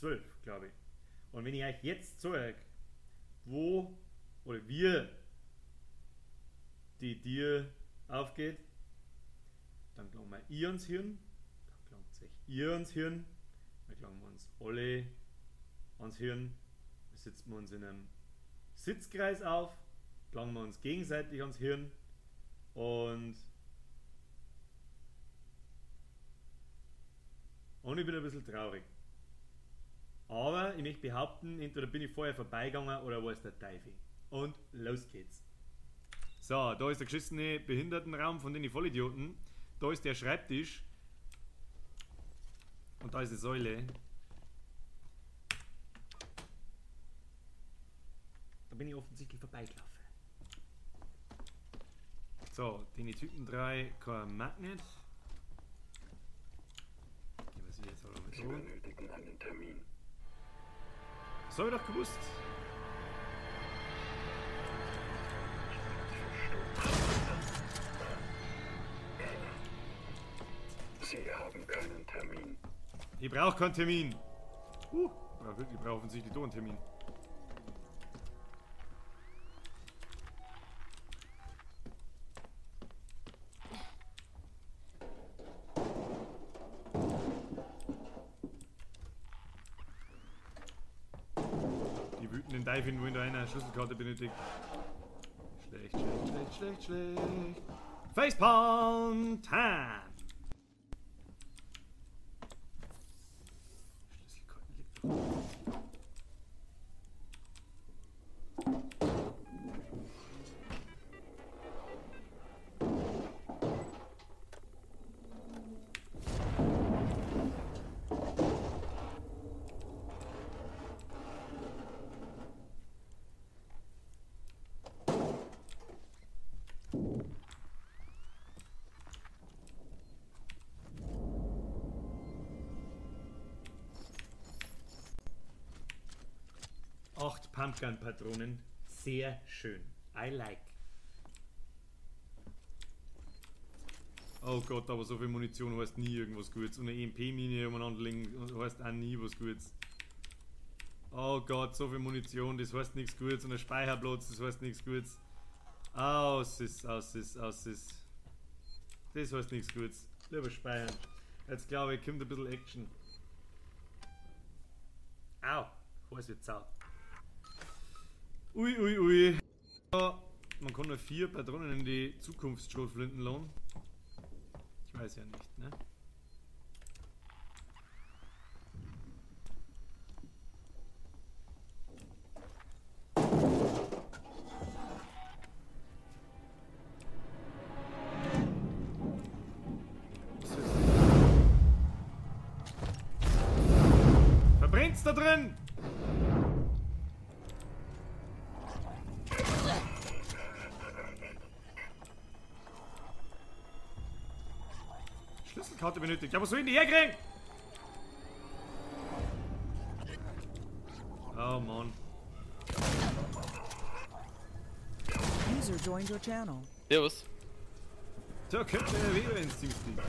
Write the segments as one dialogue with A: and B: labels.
A: 12, glaube ich. Und wenn ich euch jetzt zeige, wo oder wie die Tür aufgeht, dann gelangen wir ihr ans Hirn, dann gelangt sich ihr ans Hirn, dann gelangen wir uns alle ans Hirn, dann sitzen wir uns in einem Sitzkreis auf, gelangen wir uns gegenseitig ans Hirn und ich bin ein bisschen traurig. Aber ich möchte behaupten, entweder bin ich vorher vorbeigegangen oder war es der Teufel. Und los geht's. So, da ist der geschissene Behindertenraum von den Vollidioten. Da ist der Schreibtisch. Und da ist die Säule. Da bin ich offensichtlich vorbeigelaufen. So, den Typen 3, kein Magnet. Gehen wir sie jetzt aber mit
B: Sie benötigen einen Termin.
A: Das habe ich doch gewusst.
B: Sie haben keinen Termin.
A: Ich brauche keinen Termin. Ich brauche offensichtlich doch einen Termin. Die wütenden Teufel, wo in der einer Schlüsselkarte benötigt. Schlecht, schlecht, schlecht, schlecht, schlecht. Facepalm Time! Schlüsselkarten liegt doch. 8 Pumpgun-Patronen. Sehr schön. I like. Oh Gott, aber so viel Munition heißt nie irgendwas Gutes. Und eine EMP-Mine umeinander legen heißt auch nie was Gutes. Oh Gott, so viel Munition, das heißt nichts Gutes. Und ein Speicherplatz, das heißt nichts Gutes. Aus ist, aus ist, aus ist. Das heißt nichts Gutes. Lieber speichern. Jetzt glaube ich, kommt ein bisschen Action. Au, heiß wird sau. Ui, ui, ui. Man kann nur 4 Patronen in die Zukunftsschrotflinten laden. Ich weiß ja nicht, ne? Verbrennt's da drin? Schlüsselkarte benötigt. Ja, was soll ich denn die herkriegen? Oh Mann.
C: User joined your channel.
D: Servus.
A: Da kommt der wieder ins Teamspeak.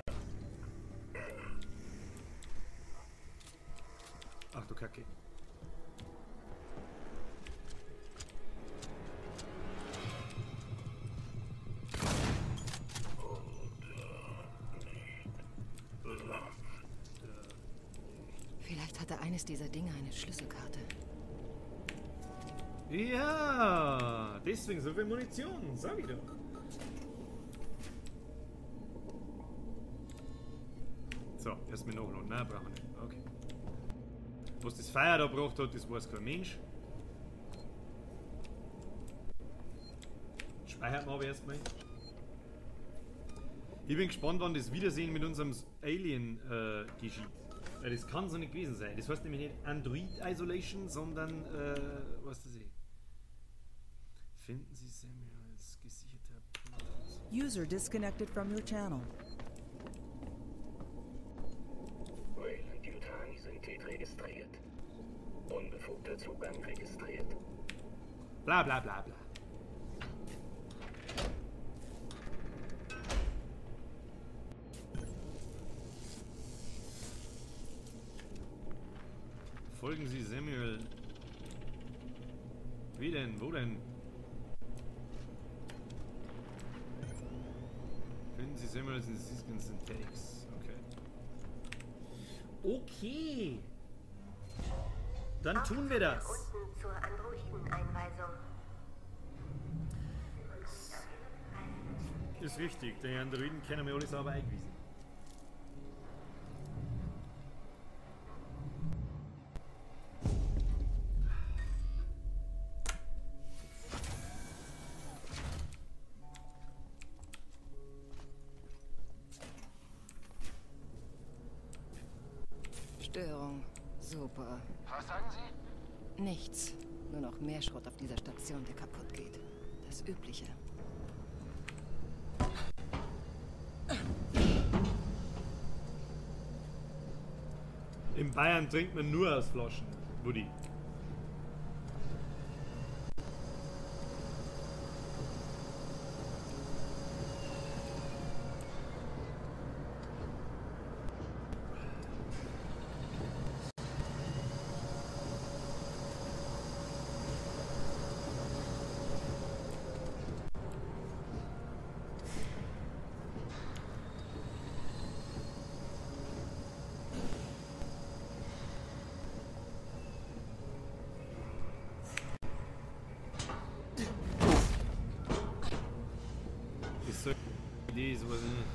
A: Ach du Kacke.
E: Vielleicht hatte eines dieser Dinge eine Schlüsselkarte.
A: Ja, deswegen so viel Munition, sag ich doch. So, erstmal nachladen. Nein, brauchen wir nicht. Okay. Was das Feuer da gebracht hat, das weiß kein Mensch. Speichert man aber erstmal. Ich bin gespannt, wann das Wiedersehen mit unserem Alien geschieht. Weil das kann so nicht gewesen sein. Das heißt nämlich nicht Android Isolation, sondern, was das ist. Finden Sie Samuels gesicherter Platz.
C: User disconnected from your channel.
B: Weyland Yutani sind registriert. Unbefugter Zugang registriert.
A: Bla bla bla bla. Folgen Sie Samuel. Wie denn? Wo denn? Finden Sie Samuel in Seegson Synthetics. Okay. Okay. Dann tun wir das.
D: Unten zur Androiden-Einweisung.
A: Ist richtig, die Androiden kennen wir alle sauber eingewiesen.
E: Störung. Super.
F: Was sagen Sie?
E: Nichts. Nur noch mehr Schrott auf dieser Station, der kaputt geht. Das Übliche.
A: In Bayern trinkt man nur aus Flaschen, Woody. Idee, sowas nicht.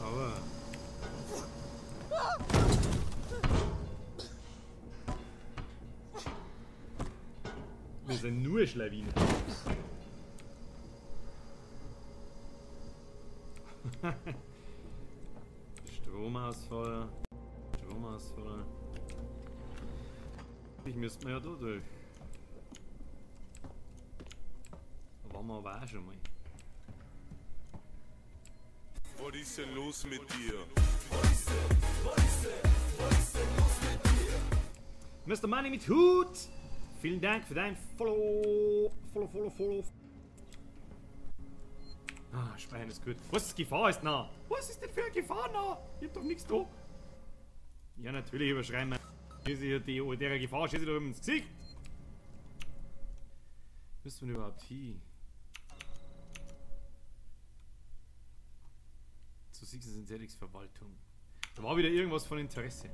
A: Aber wir sind nur Schlawiner. Stromausfall. Stromausfall. Ich müsste mir ja da durch. Da waren wir aber auch schon mal.
G: Was ist denn los mit dir?
A: Was ist denn los mit dir? Mr. Money mit Hut! Vielen Dank für dein Follow. Follow, follow, follow. Ah, Speichern ist gut. Was ist Gefahr ist nah? Was ist denn für eine Gefahr nah? Ich hab doch nichts da. Ja, natürlich überschreien wir. Die der Gefahr schießt doch ins Gesicht. Müssen wir überhaupt hin? Zu Seegson Synthetics Verwaltung. Da war wieder irgendwas von Interesse.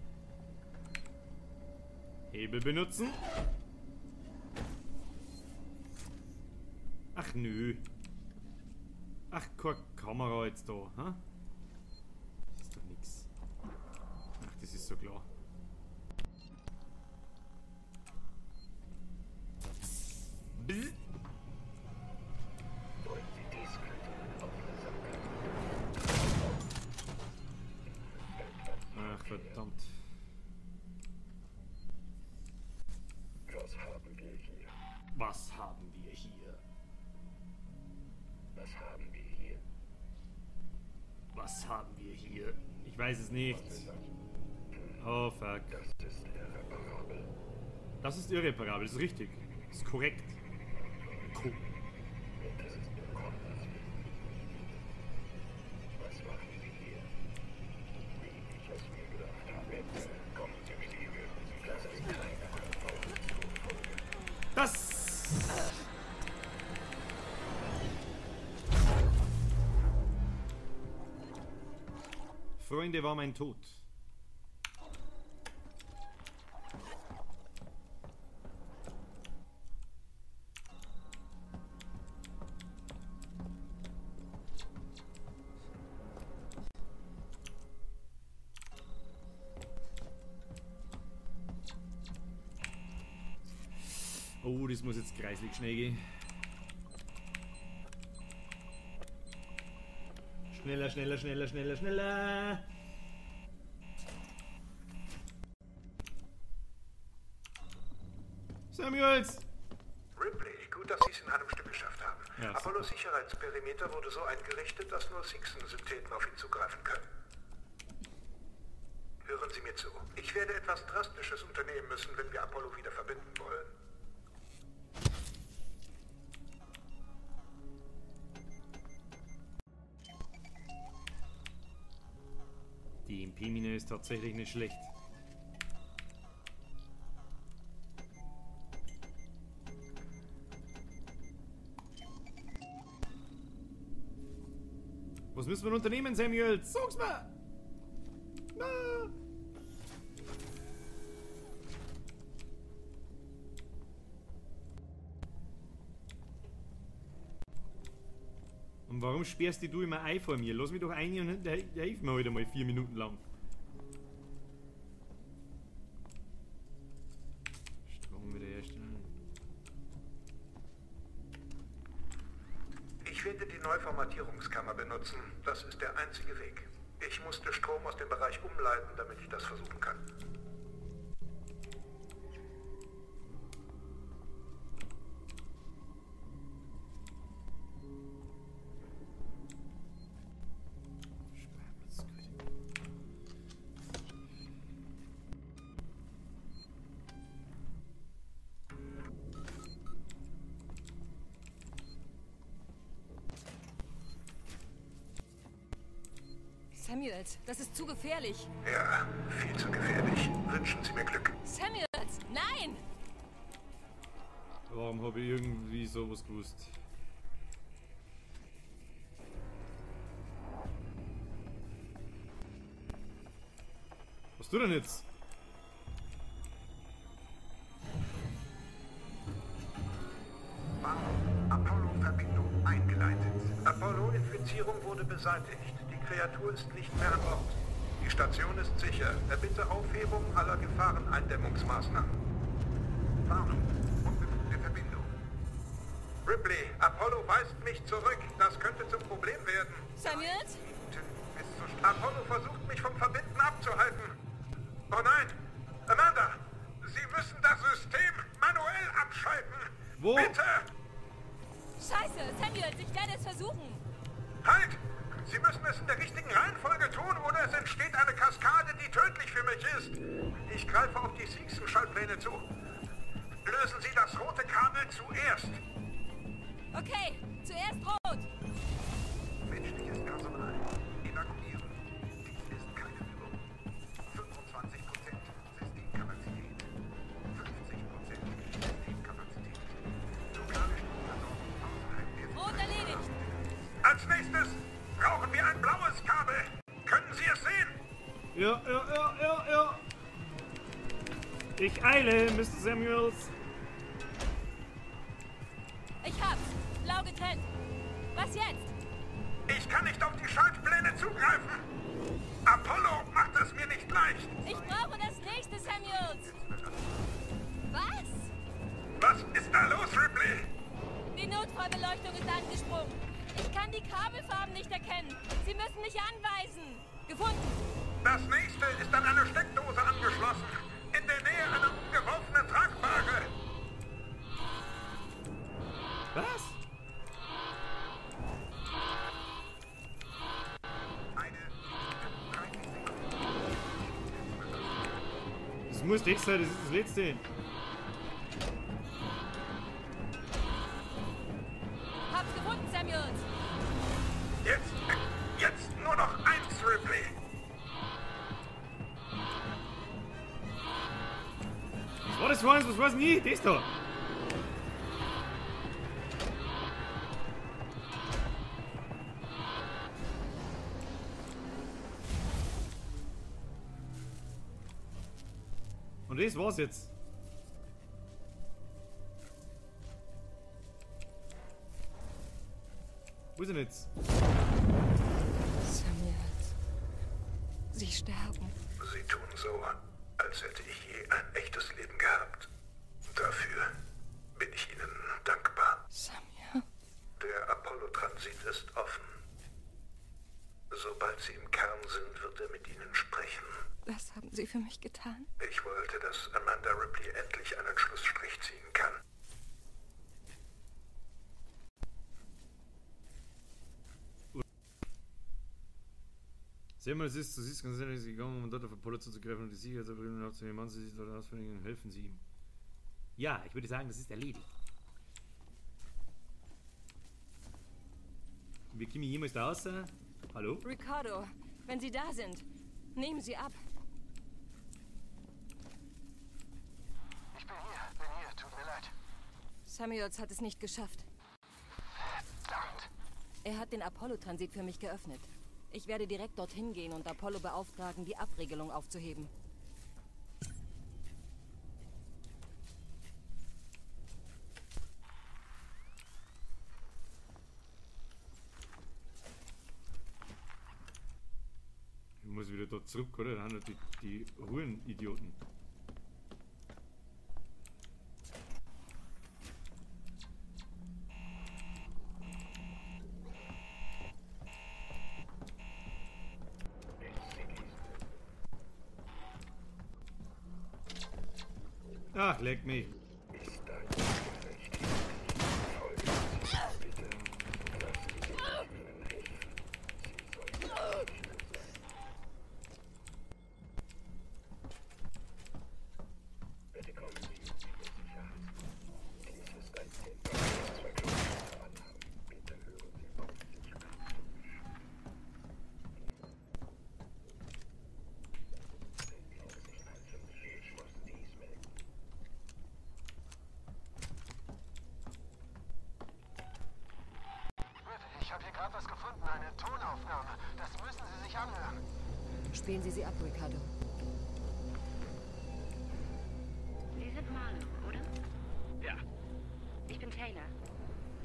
A: Hebel benutzen. Ach nö. Ach, keine Kamera jetzt da, hä? Das ist doch nix. Ach, das ist so klar. Bzz. Ach, verdammt.
B: Was haben wir hier?
A: Was haben wir hier?
B: Was haben wir hier?
A: Was haben wir hier? Ich weiß es nicht. Oh, fuck.
B: Das ist irreparabel.
A: Das ist irreparabel, das ist richtig. Das ist korrekt.
B: Das ist Was machen Sie hier? Wie ich es mir gedacht habe. Kommen Sie mit mir. Das ist keine Antwort zur Folge.
A: Das! Freunde, war mein Tod. Oh, das muss jetzt kreislig schnell gehen. Schneller, schneller, schneller, schneller, schneller. Samuels!
H: Ripley, gut, dass Sie es in einem Stück geschafft haben.
A: Ja,
H: Apollos Sicherheitsperimeter wurde so eingerichtet, dass nur Seegson-Syntheten auf ihn zugreifen können. Hören Sie mir zu. Ich werde etwas Drastisches unternehmen müssen, wenn wir Apollo wieder verbinden wollen.
A: EMP-Mine ist tatsächlich nicht schlecht. Was müssen wir unternehmen, Samuel? Sag's mir! Na. Und warum sperrst du immer ein vor mir? Lass mich doch ein und hilf mir heute mal 4 Minuten lang. Strom wiederherstellen.
H: Ich werde die Neuformatierungskammer benutzen. Das ist der einzige Weg. Ich musste Strom aus dem Bereich umleiten, damit ich das versuchen kann.
E: Samuels, das ist zu gefährlich.
H: Ja, viel zu gefährlich. Wünschen Sie mir Glück.
E: Samuels, nein!
A: Warum habe ich irgendwie sowas gewusst? Was du denn jetzt?
H: Apollo-Verbindung eingeleitet. Apollo-Infizierung wurde beseitigt. Die Kreatur ist nicht mehr an Bord. Die Station ist sicher. Erbitte Aufhebung aller Gefahreneindämmungsmaßnahmen. Warnung. Unbefugte Verbindung. Ripley, Apollo weist mich zurück. Das könnte zum Problem werden.
E: Samuels?
H: Apollo versucht, mich vom Verbinden abzuhalten. Oh nein! Amanda! Sie müssen das System manuell abschalten!
A: Wo?
H: Bitte!
E: Scheiße! Samuels, ich werde es versuchen!
H: Halt! Sie müssen es in der richtigen Reihenfolge tun, oder es entsteht eine Kaskade, die tödlich für mich ist. Ich greife auf die Seegson-Schaltpläne zu. Lösen Sie das rote Kabel zuerst.
E: Okay, zuerst rot.
H: Menschliches Personal. Evakuieren. Dies ist keine Übung. 25% Systemkapazität. 50% Systemkapazität. Lokale Stromversorgung außerhalb der...
E: Rot erledigt.
H: Als nächstes brauchen wir ein blaues Kabel. Können Sie es sehen?
A: Ja, ja, ja, ja, ja. Ich eile, Mr. Samuels.
E: Ich hab's. Blau getrennt. Was jetzt?
H: Ich kann nicht auf die Schaltpläne zugreifen. Apollo macht es mir nicht leicht.
E: Ich brauche das nächste, Samuels. Was?
H: Was ist da los, Ripley?
E: Die Notfallbeleuchtung ist angesprungen. Ich kann die Kabelfarben nicht erkennen. Sie müssen mich anweisen. Gefunden.
H: Das nächste ist an eine Steckdose angeschlossen. In der Nähe einer umgeworfenen Tragbare.
A: Was? Das muss das sein, das ist das letzte.
E: Hab's gefunden, Samuels.
H: Jetzt nur noch eins, Ripley.
A: Was war das für eins? Was war's denn ich? Das da. Und das war's jetzt. Wo ist er denn jetzt?
E: Samuels. Sie sterben.
H: Sie tun so, als hätte ich je ein echtes Leben gehabt. Dafür bin ich Ihnen dankbar.
E: Samuel.
H: Der Apollo-Transit ist offen. Sobald Sie im Kern sind, wird er mit Ihnen sprechen.
E: Was haben Sie für mich getan?
H: Ich wollte, dass Amanda Ripley endlich einen Schlussstrich ziehen kann.
A: Samuels ist zu Seegson gegangen, um dort auf Apollo zuzugreifen und die Sicherheitsabteilung aufzunehmen. Machen Sie sich dort ausfindig und helfen Sie ihm. Ja, ich würde sagen, das ist erledigt. Wir kommen jemals da raus? Hallo?
E: Ricardo, wenn Sie da sind. Nehmen Sie ab.
F: Ich bin hier, tut mir leid.
E: Samuels hat es nicht geschafft.
F: Verdammt!
E: Er hat den Apollo-Transit für mich geöffnet. Ich werde direkt dorthin gehen und Apollo beauftragen, die Abregelung aufzuheben.
A: Ich muss wieder da zurück, oder? Da haben die Huren-Idioten. Ach, leck mich.
F: Ich habe hier gerade was gefunden, eine Tonaufnahme. Das müssen Sie sich anhören.
E: Spielen Sie sie ab, Ricardo.
D: Sie sind Marlow, oder?
I: Ja.
D: Ich bin Taylor,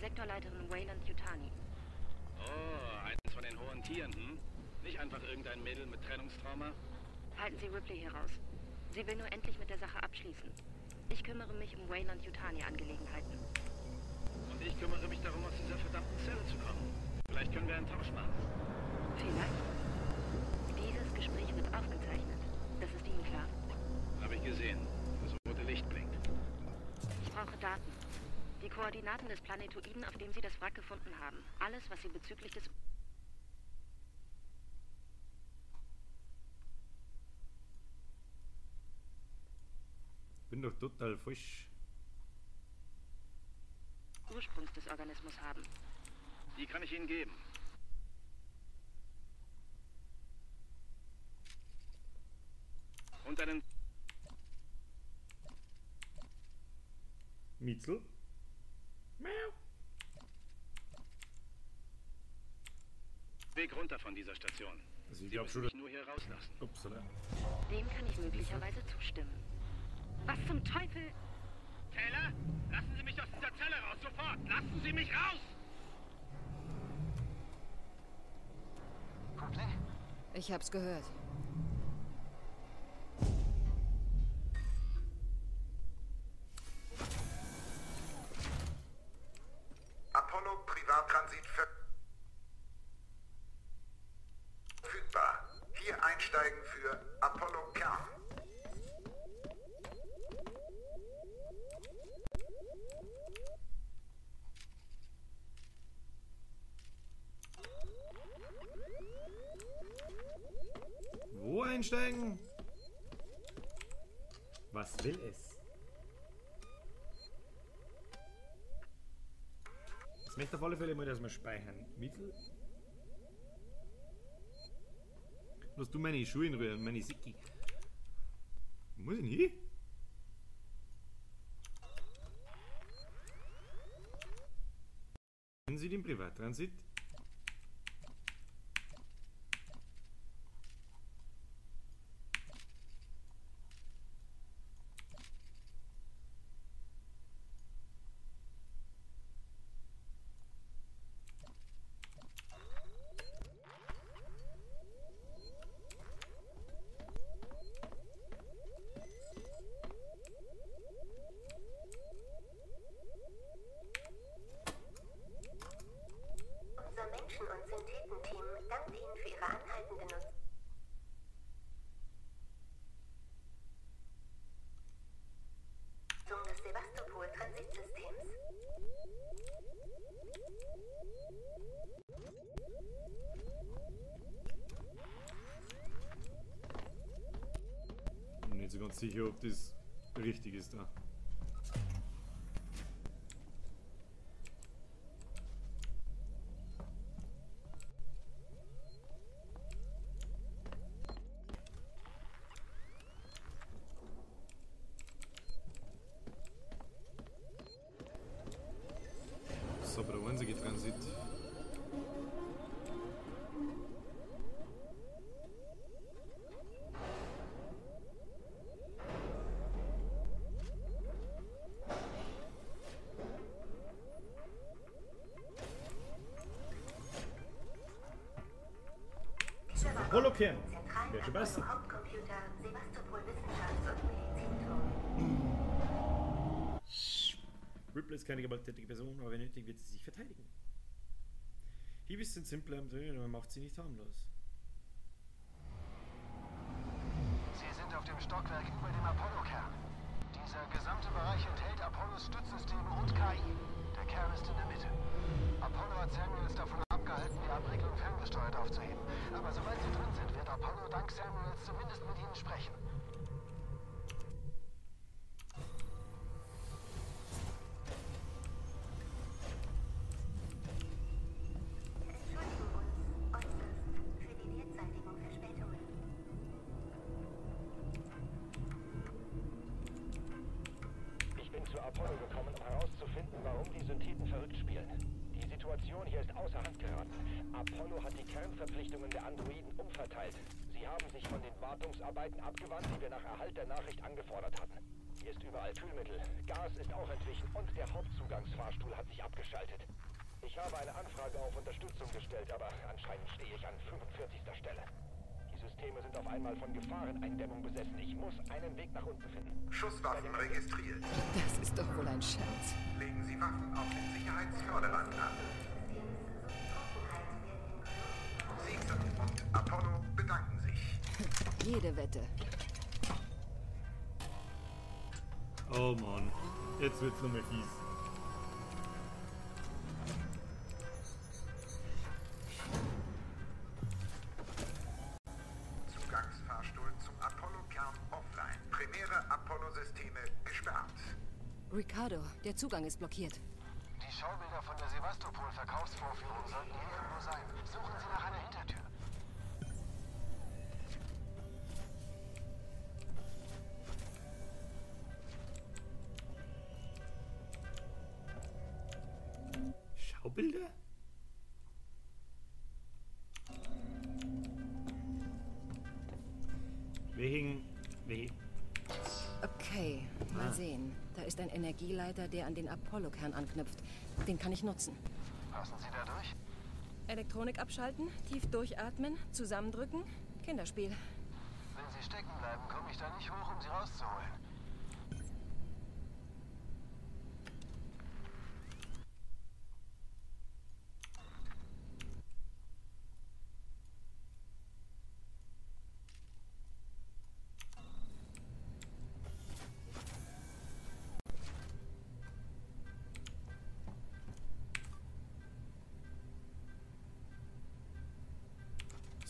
D: Sektorleiterin Weyland-Yutani.
I: Oh, eins von den hohen Tieren, hm? Nicht einfach irgendein Mädel mit Trennungstrauma?
D: Halten Sie Ripley hier raus. Sie will nur endlich mit der Sache abschließen. Ich kümmere mich um Weyland-Yutani-Angelegenheiten.
I: Und ich kümmere mich darum, aus dieser verdammten Zelle zu kommen. Vielleicht können wir einen Tausch machen.
D: Vielleicht. Dieses Gespräch wird aufgezeichnet. Das ist Ihnen klar?
I: Habe ich gesehen. Das rote Licht blinkt.
D: Ich brauche Daten. Die Koordinaten des Planetoiden, auf dem Sie das Wrack gefunden haben. Alles, was Sie bezüglich des
A: Bin doch total falsch.
D: Ursprungs des Organismus haben.
I: Die kann ich Ihnen geben. Und einen
A: Mietzel? Miau.
I: Weg runter von dieser Station.
A: Also ich
I: Sie
A: glaube
I: müssen
A: schon,
I: mich nur hier rauslassen.
A: Upsala.
D: Dem kann ich möglicherweise zustimmen. Was zum Teufel?
I: Taylor, lassen Sie mich aus dieser Zelle raus, sofort! Lassen Sie mich raus!
F: Ripley?
E: Ich hab's gehört.
H: Apollo Privattransit verfügbar. Hier einsteigen für Apollo Kern.
A: Wo einsteigen? Was will es? Ich möchte auf alle Fälle mal, dass wir speichern. Mittel. Lass du meine Schuhe in Ruhe und meine Sicki. Wo muss ich denn hin? Kennen Sie den Privattransit?
D: Unser Menschen- und Synthetenteam dankt Ihnen für Ihre anhaltende Nutzung des Sevastopol-Transitsystems.
A: Bin nicht so ganz sicher, ob das richtig ist da. Das ist aber der einzige Transit. Apollo-Kern. Wird schon passen. Ripley ist keine gewalttätige Person, aber wenn nötig, wird sie sich verteidigen. Hiwis sind simpler im Drehen, aber macht sie nicht harmlos.
F: Sie sind auf dem Stockwerk über dem Apollo-Kern. Dieser gesamte Bereich enthält Apollos Stützsysteme und KI. Der Kern ist in der Mitte. Apollo hat Samuels davon abgehalten, die Abriegelung ferngesteuert aufzuheben. Aber sobald sie drin sind, wird Apollo dank Samuels zumindest mit ihnen sprechen.
J: Wir entschuldigen uns äußerst für die derzeitigen Verspätungen.
I: Ich bin zu Apollo gekommen, um herauszufinden, warum die Syntheten verrückt spielen. Die Situation hier ist außer Hand geraten. Apollo hat die Kernverpflichtungen der Androiden umverteilt. Sie haben sich von den Wartungsarbeiten abgewandt, die wir nach Erhalt der Nachricht angefordert hatten. Hier ist überall Kühlmittel. Gas ist auch entwichen und der Hauptzugangsfahrstuhl hat sich abgeschaltet. Ich habe eine Anfrage auf Unterstützung gestellt, aber anscheinend stehe ich an 45. Stelle. Die Systeme sind auf einmal von Gefahreneindämmung besessen. Ich muss einen Weg nach unten finden.
H: Schusswaffen registriert.
K: Das ist doch wohl ein Scherz.
H: Legen Sie Waffen auf dem Sicherheitsförderband ab. Seegson und Apollo bedanken sich.
K: Jede Wette.
A: Oh Mann, jetzt wird's nochmal fies.
H: Zugangsfahrstuhl zum Apollo-Kern offline. Primäre Apollo-Systeme gesperrt.
K: Ricardo, der Zugang ist blockiert.
F: Die Schaubilder von der Sevastopol-Verkaufsvorführung sollten hier irgendwo sein. Suchen Sie nach einer Hintertür.
A: Schaubilder? Wegen.
K: Okay, mal sehen. Da ist ein Energieleiter, der an den Apollo-Kern anknüpft. Den kann ich nutzen.
F: Passen Sie da durch?
K: Elektronik abschalten, tief durchatmen, zusammendrücken. Kinderspiel.
F: Wenn Sie stecken bleiben, komme ich da nicht hoch, um Sie rauszuholen.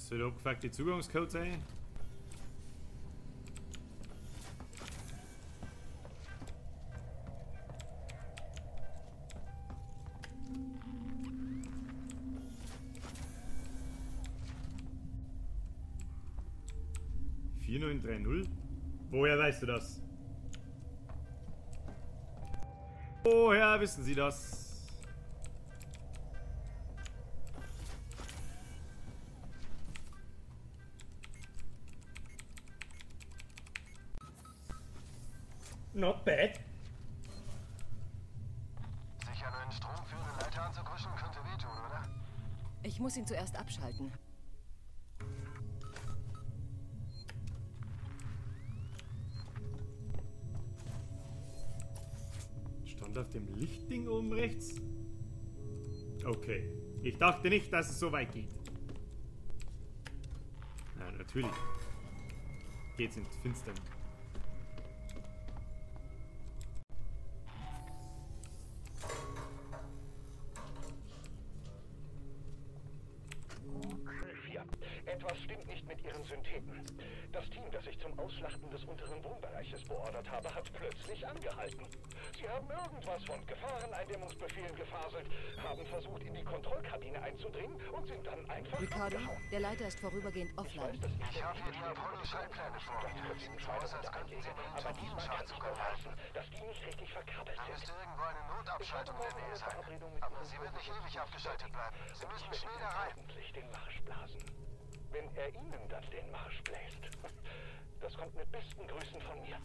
A: Soll der abgefuckte Zugangscode sein? ...4930? Woher weißt du das? Woher wissen Sie das? Not bad.
F: Sich an einen stromführenden Leiter anzukuschen, könnte wehtun, oder?
K: Ich muss ihn zuerst abschalten.
A: Stand auf dem Lichtding oben rechts? Okay. Ich dachte nicht, dass es so weit geht. Na, natürlich. Geht's ins Finstern.
I: Etwas stimmt nicht mit ihren Syntheten. Das Team, das ich zum Ausschlachten des unteren Wohnbereiches beordert habe, hat plötzlich angehalten. Sie haben irgendwas von Gefahreneindämmungsbefehlen gefaselt, haben versucht, in die Kontrollkabine einzudringen und sind dann einfach
K: Ricardo,
I: abgehauen.
K: der Leiter ist vorübergehend offline.
F: Ich habe hier die Apollo-Schaltpläne vor mir. Sieht so aus, als könnten sie in den
I: Aber diesmal kann
F: Turbinenschacht
I: ich
F: sogar
I: beweisen, dass die nicht richtig verkabelt
F: Da
I: sind.
F: müsste irgendwo eine Notabschaltung in der Nähe sein. Aber sie wird nicht ewig abgeschaltet bleiben. Sie müssen schnell da rein.
I: Ordentlich den Marsch blasen. Wenn er Ihnen dann den Marsch bläst. Das kommt mit besten Grüßen von mir.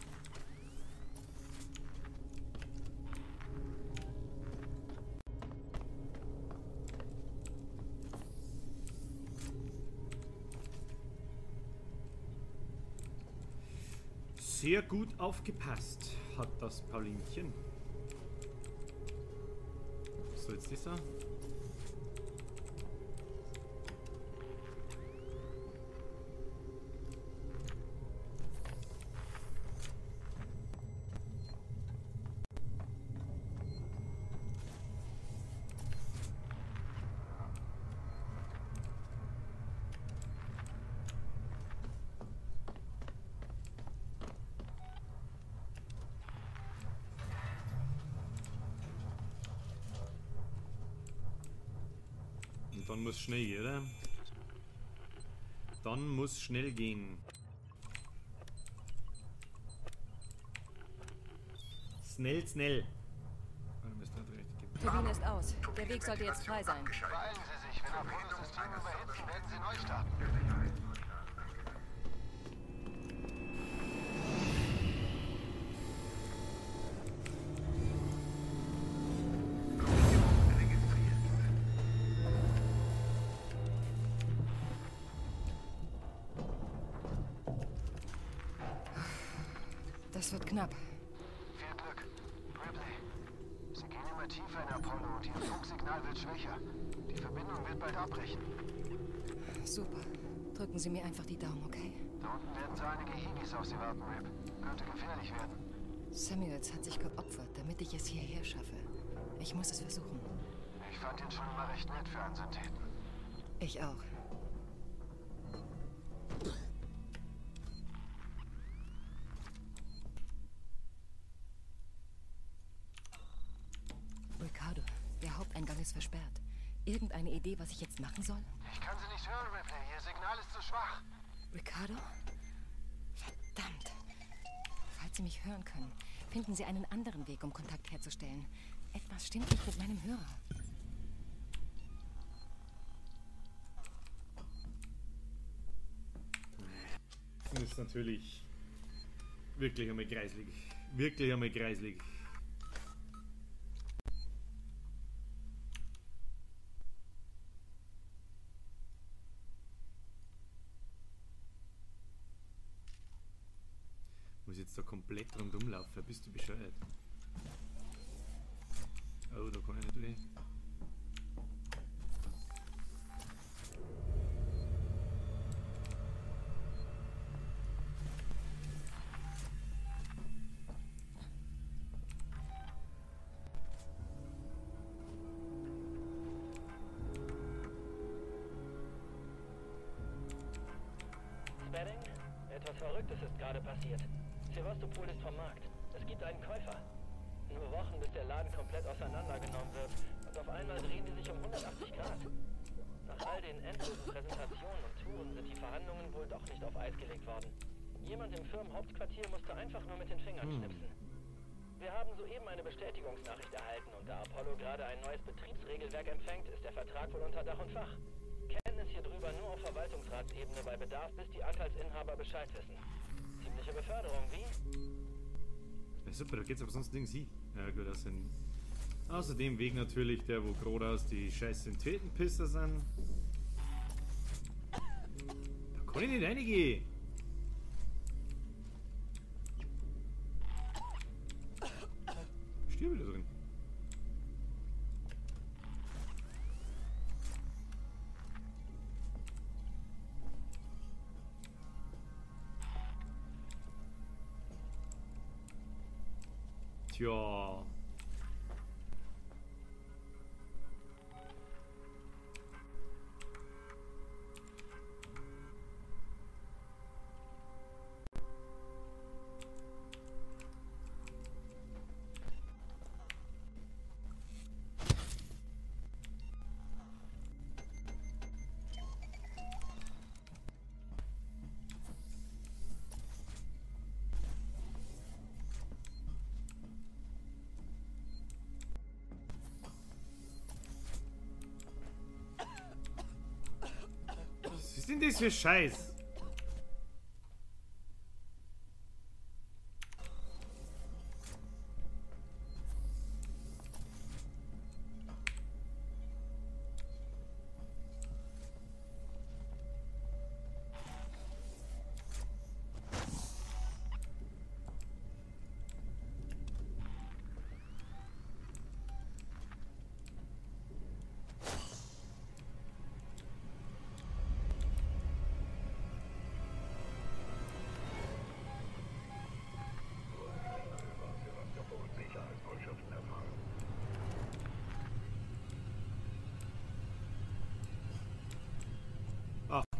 A: Sehr gut aufgepasst hat das Paulinchen. So, jetzt ist er. Und dann muss schnell gehen, oder? Dann muss schnell gehen. Schnell, schnell.
K: Die Turbine ist aus. Der Weg sollte jetzt frei sein.
F: Beeilen Sie sich, wenn Apollo-Systeme überhitzen, werden sie neu starten.
K: Das wird knapp.
F: Viel Glück. Ripley, Sie gehen immer tiefer in Apollo und Ihr Funksignal wird schwächer. Die Verbindung wird bald abbrechen.
K: Super. Drücken Sie mir einfach die Daumen, okay?
F: Da unten werden so einige Hiwis auf Sie warten, Rip. Könnte gefährlich werden.
K: Samuels hat sich geopfert, damit ich es hierher schaffe. Ich muss es versuchen.
F: Ich fand ihn schon immer recht nett für einen Syntheten.
K: Ich auch. Ricardo, der Haupteingang ist versperrt. Irgendeine Idee, was ich jetzt machen soll?
F: Ich kann Sie nicht hören, Ripley. Ihr Signal ist zu schwach.
K: Ricardo? Verdammt. Falls Sie mich hören können, finden Sie einen anderen Weg, um Kontakt herzustellen. Etwas stimmt nicht mit meinem Hörer.
A: Das ist natürlich wirklich einmal greislig. Wirklich einmal greislig. Muss jetzt da komplett rundum laufen. Bist du bescheuert? Oh, da kann ich nicht durch.
I: Spedding, etwas Verrücktes ist gerade passiert. Sevastopol ist vom Markt. Es gibt einen Käufer. Nur Wochen, bis der Laden komplett auseinandergenommen wird. Und auf einmal drehen die sich um 180 Grad. Nach all den endlosen Präsentationen und Touren sind die Verhandlungen wohl doch nicht auf Eis gelegt worden. Jemand im Firmenhauptquartier musste einfach nur mit den Fingern schnipsen. Wir haben soeben eine Bestätigungsnachricht erhalten und da Apollo gerade ein neues Betriebsregelwerk empfängt, ist der Vertrag wohl unter Dach und Fach. Kenntnis hier drüber nur auf Verwaltungsratsebene bei Bedarf, bis die Anteilsinhaber Bescheid wissen. Ziemliche Beförderung, wie?
A: Ja, super, da geht's aber sonst nirgends hin. Ja gut, das sind außer dem Weg natürlich, der wo geradeaus die scheiß Synthetenpisser sind. Da kann ich nicht reingehen. Stirb wieder drin. Tja. denn das für Scheiß?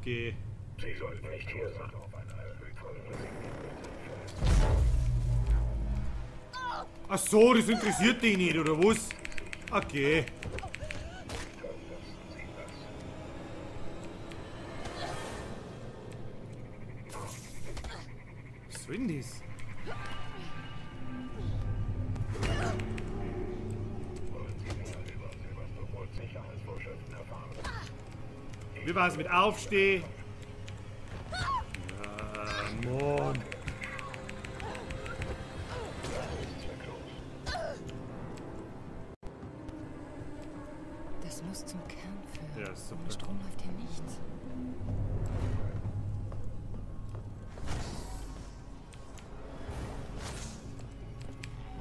A: Okay.
B: Sie sollten nicht hier sein.
A: Ach so, das interessiert dich nicht, oder was? Okay. Was soll denn das? Wie war's mit Aufstehen? Ja, Mann.
K: Das muss zum Kern führen.
A: Ja, super.
K: Ohne Strom läuft hier nichts.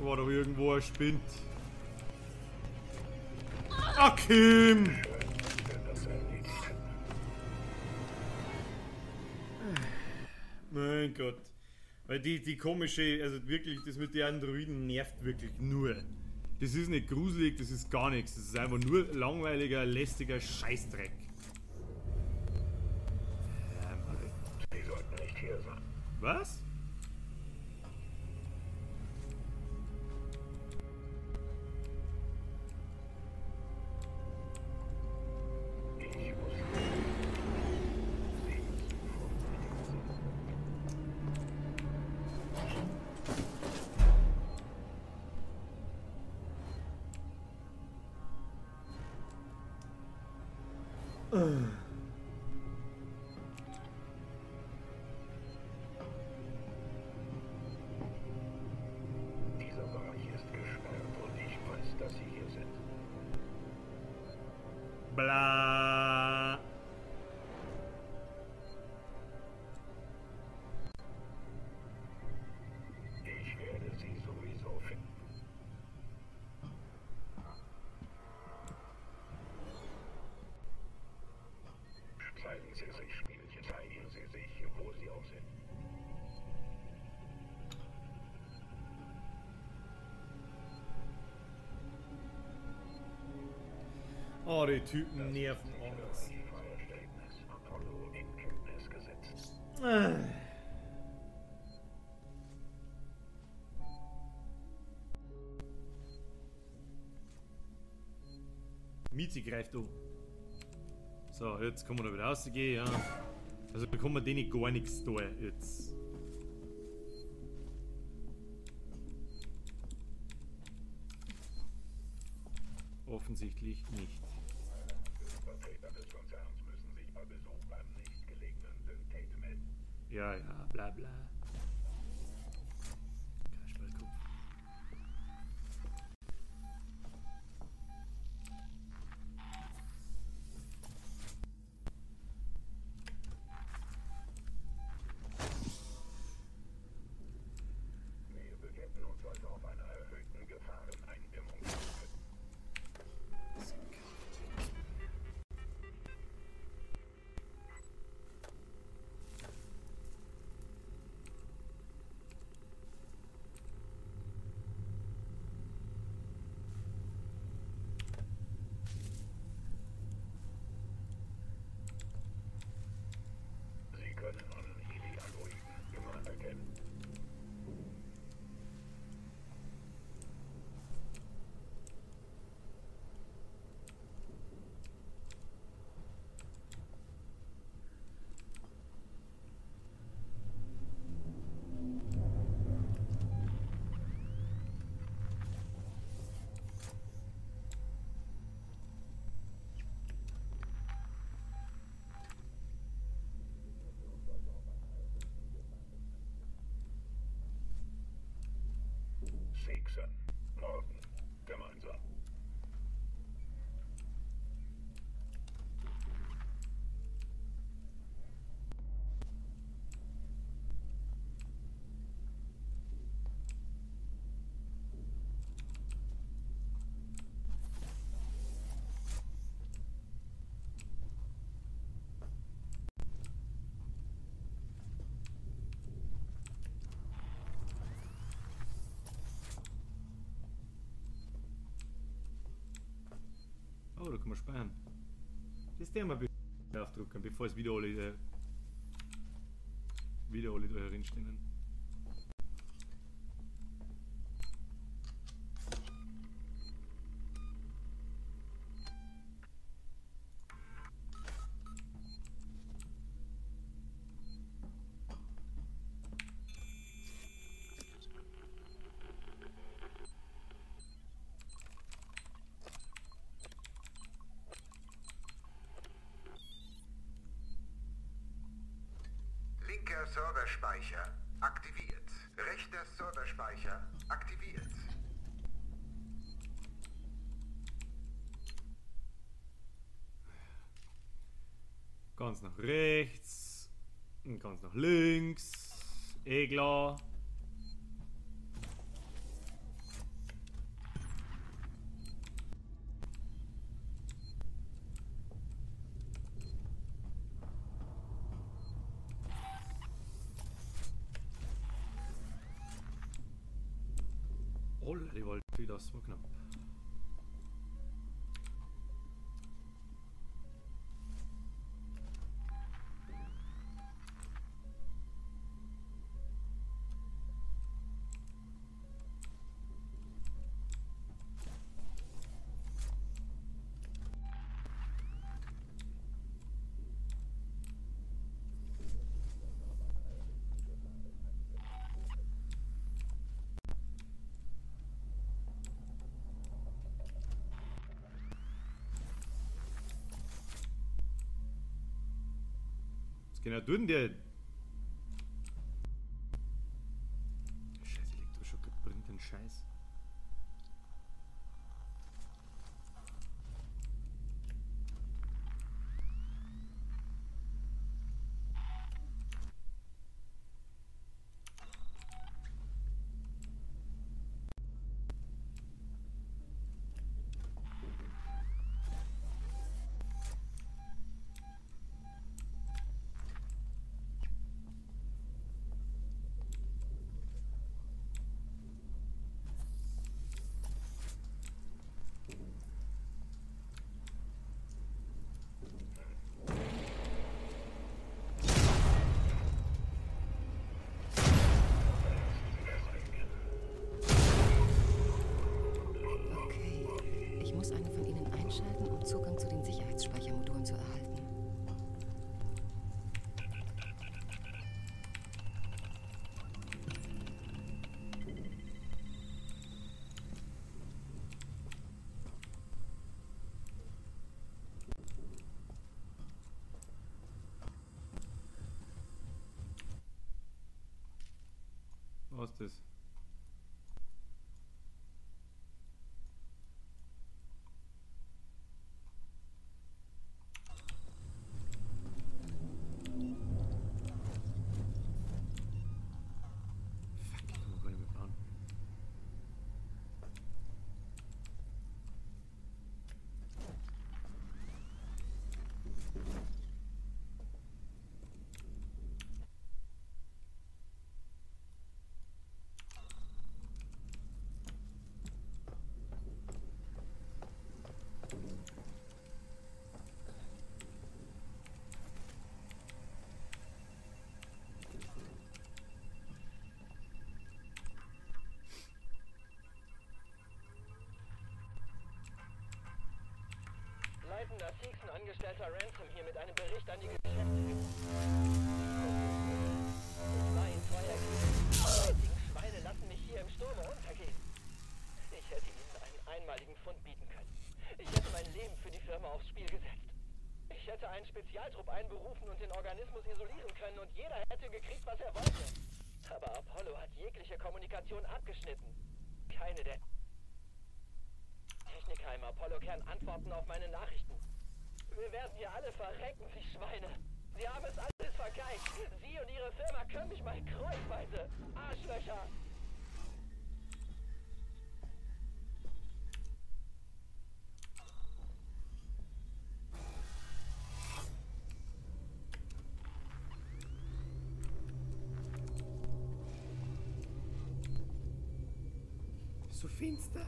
A: War doch irgendwo ein Spind. Ah, Kim! Mein Gott. Weil die komische, also wirklich, das mit den Androiden nervt wirklich nur. Das ist nicht gruselig, das ist gar nichts. Das ist einfach nur langweiliger, lästiger Scheißdreck.
B: Sie sollten nicht hier sein.
A: Was?
B: Dieser Bereich ist gesperrt und ich weiß, dass Sie hier sind.
A: Bla.
B: Ich werde Sie sowieso finden. Zeigen Sie sich, Spielchen, zeigen Sie sich, wo Sie auch sind.
A: Oh, die Typen nerven alles.
B: Apollo in Kenntnis gesetzt.
A: Mizi greift um. So, jetzt kann man da wieder rausgehen, ja. Also bekommen wir denen gar nichts da jetzt. Offensichtlich nicht.
B: Vertreter des Konzerns müssen sich bei Besuch beim nächstgelegenen Synthete melden.
A: Ja, ja, bla bla. Kasperlkopf.
B: Wir befinden uns also auf einer erhöhten Gefahreneindämmungsstufe. Seegson. Morgen. Gemeinsam.
A: Oh, da kann man speichern. Das der mal aufdrucken, bevor es wieder alle da herinstehen.
H: Linker Serverspeicher aktiviert. Rechter Serverspeicher aktiviert.
A: Ganz nach rechts und ganz nach links. Eh klar. Holla, die Waldfee, das war knapp. Genau, tut denn der? Scheiß Elektroschocker bringt den Scheiß.
K: Einschalten, um Zugang zu den Sicherheitsspeichermodulen zu erhalten.
A: Was ist das?
I: Leitender Seegson-Angestellter Ransom hier mit einem Bericht an die Geschäftsführung. Ich war in treuer Ergebung. Die einzigen Schweine lassen mich hier im Sturme untergehen. Ich hätte ihnen einen einmaligen Fund bieten können. Ich hätte mein Leben für die Firma aufs Spiel gesetzt. Ich hätte einen Spezialtrupp einberufen und den Organismus isolieren können und jeder hätte gekriegt, was er wollte. Aber Apollo hat jegliche Kommunikation abgeschnitten. Keine der Techniker im Apollo-Kern antworten auf meine Nachrichten. Wir werden hier alle verrecken, Sie Schweine. Sie haben es alles vergeigt. Sie und Ihre Firma können mich mal kreuzweise. Arschlöcher!
A: So finster.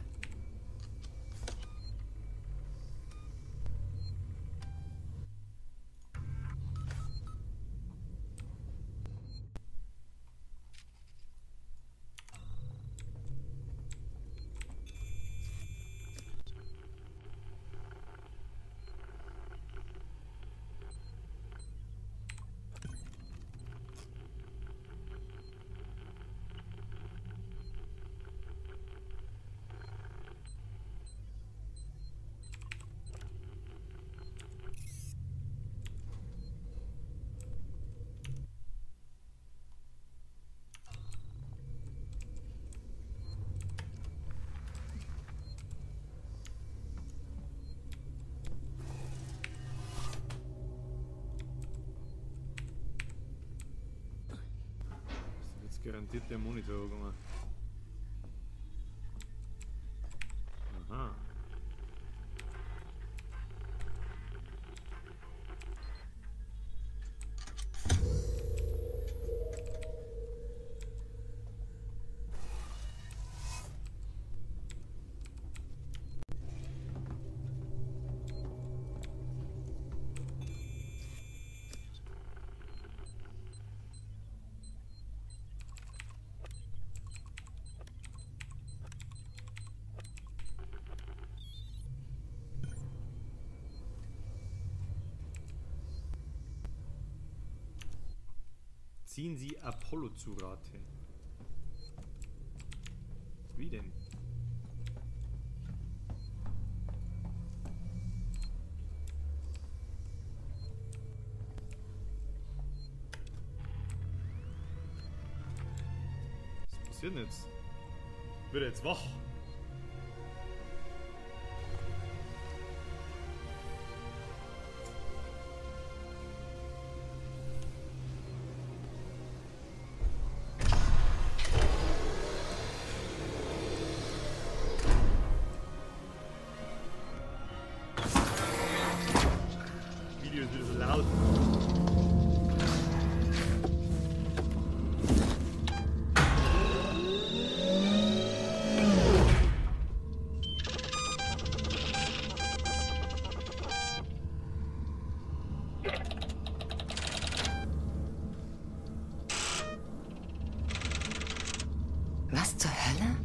A: Garantiert der Monitor gegangen. Aha. Ziehen Sie Apollo zu Rate. Wie denn? Was passiert denn jetzt? Wird er jetzt wach?
K: Was zur Hölle?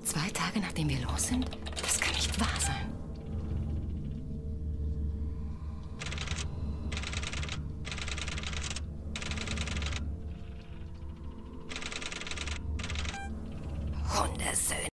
K: Zwei Tage nachdem wir los sind? Das kann nicht wahr sein. Hundesöhne.